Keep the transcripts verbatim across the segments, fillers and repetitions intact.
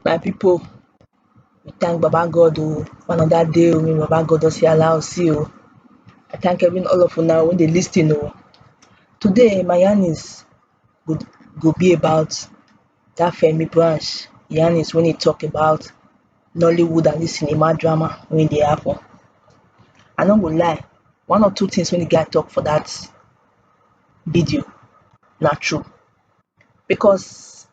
My people, we thank Baba God o, for another day o, wey Baba God don see allow us see o. I thank every all of una wey dey listen o. Today, my yarnings go, go be about that Femi Branch yarnings when he talk about Nollywood and the cinema drama wey dey happen. I no go lie, one or two things wey the guy talk for that video na true, because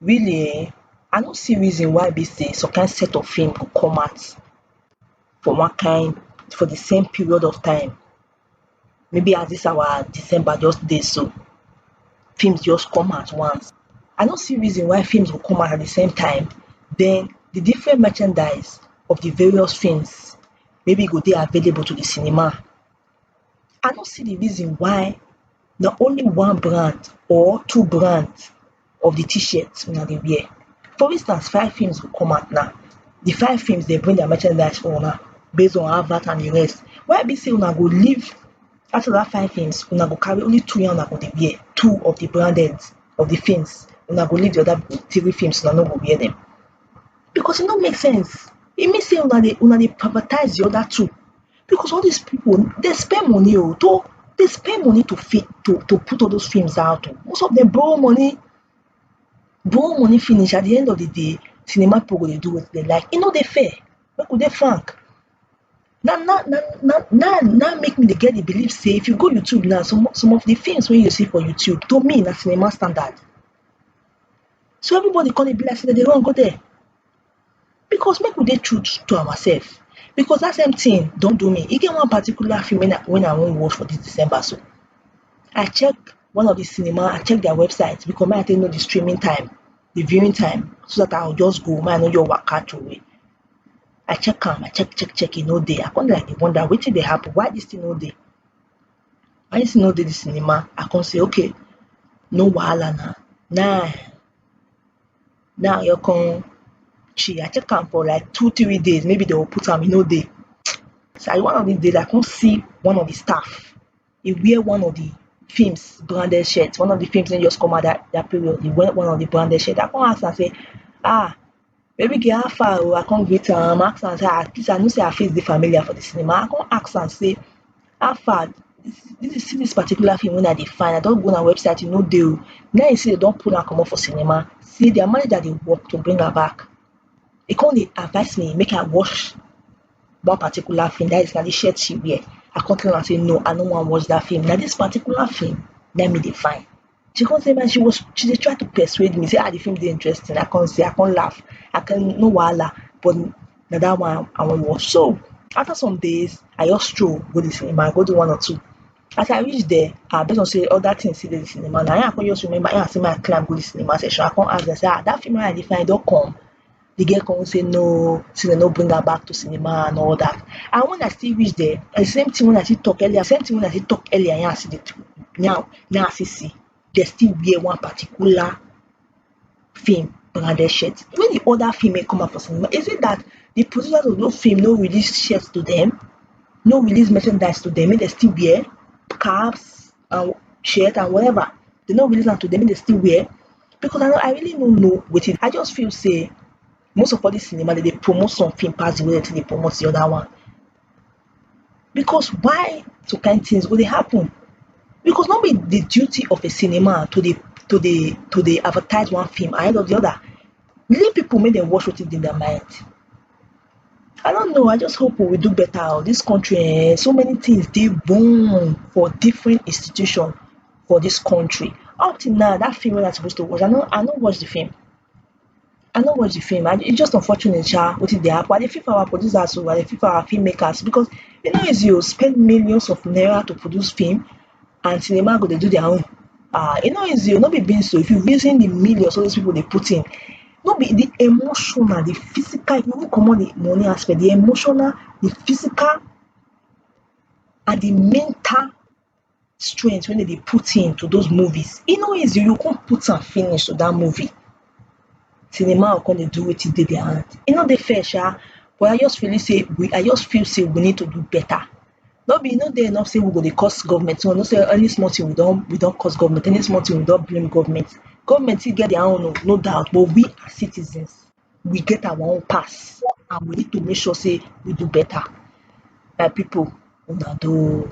really, eh, I no see reason why be say some kind set of film go come out for one kind, for the same period of time. Maybe as this our December just dey so, films just come out once. I no see reason why films go come out at the same time. Then the different merchandise of the various films maybe go dey available to the cinema. I no see the reason why na only one brand or two brands of the t-shirt una dey wear. For instance, five films go come out now. The five films dey bring their merchandise for una based on advert and the rest. Why be say una go leave, out of that five films, una go carry only two yarn una go dey wear, two of the branded of the films. Una go leave the other three films, una no go wear them. Because e no make sense. E mean say una dey, una dey prioritize the other two. Because all these people, they spend money o, to, they spend money to fit, to, to put all those films out o. Most of them borrow money, borrow money finish. At the end of the day, cinema people go dey do what they like. E no dey fair. Make we dey frank. Now, now, now, now, now, now make me dey get the belief say if you go YouTube now, some, some of the films wey you see for YouTube, to me, na cinema standard. So everybody come dey be like say dem dey run go there. Because make we dey true to, to ourselves. Because that same thing don do me. E get one particular film when I, when I wan watch for this December so. I check one of the cinema, I check their website because make I take know the streaming time, the viewing time, so that I go just go, make I no just waka throway. I check am, I check, check, check, e no dey. I come dey like dey wonder wetin dey happen, why this thing no dey? Why this thing no dey the cinema? I come say, okay, no wahala na. Now, now you come, she, I check am for like two, three days, maybe they will put am, e no dey. So I, one of these days, I come see one of the staff. He wear one of the films branded shirt, one of the films wey just come out that, that period. He wear one of the branded shirt. I come ask am say, ah, baby girl, how far o? I come greet am, ask am say, ah, please, I know say her face dey familiar for the cinema. I come ask am say, how far? This, this, see this particular film wey I dey find, I don go na website, e no dey o. Now you see they don pull am comot for cinema. See, their manager dey work to bring am back. E come dey advise me make I watch one particular film, that is na the shirt she wear. I come tell am say no, I no wan watch that film. Na this particular film na me dey find. She come say, man, she was, she dey try to persuade me say, ah, the film dey interesting. I come say, I come laugh. I come, no wahala, but na that one I wan watch. So after some days, I just stroll go the cinema, I go do one or two. As I reach there, ah, based on say other things still dey the cinema, na I come just remember, I say make I climb go the cinema section. I come ask them say, ah, that film wey I dey find don come? The girl come say no, say they no bring her back to cinema and all that. And when I still reach there, the same thing wey I still talk earlier, same thing wey I still talk earlier, now I see the two. Now, now I see see, they still wear one particular film branded shirt. When the other film wey come out for cinema, is it that the producers of those film no release shirts to them, no release merchandise to them, make they still wear caps and shirt and whatever? They no release am to them, make they still wear? Because I, no, I really no know wetin. I just feel say most of all this cinema, they dey promote some film pass the way they take dey promote the other one. Because why some kind things go dey happen? Because no be the duty of a cinema to dey, to dey, to dey advertise one film ahead of the other. Leave people make dem watch wetin dey their mind. I don't know. I just hope we do better o. This country, eh, so many things dey wrong for different institution for this country. Up till now, that film wey I suppose to watch, I no, I no watch the film. I no watch the film. I, it's just unfortunate, sha, wetin dey happen. I dey feel for our producers o, I dey feel for our filmmakers, because e no easy o, spend millions of naira to produce film, and cinema go dey do their own. Ah, e no easy o, no be beans o. If you reason the millions all those people dey put in, no be the emotional, the physical, if you even comot the money aspect, the emotional, the physical, and the mental strength wey dem dey put in to those movies. E no easy, you come put am finish to that movie. Cinema go come dey do wetin dey their hand. E no dey fair, sha. But I just feel say we, I just feel say we need to do better. No be, e no dey enough say we go dey curse government. So, no say any small thing we don, we don curse government. Any small thing we don blame government. Government fit get their own o, no doubt, but we as citizens, we get our own pass, and we need to make sure say we do better. My people, una do.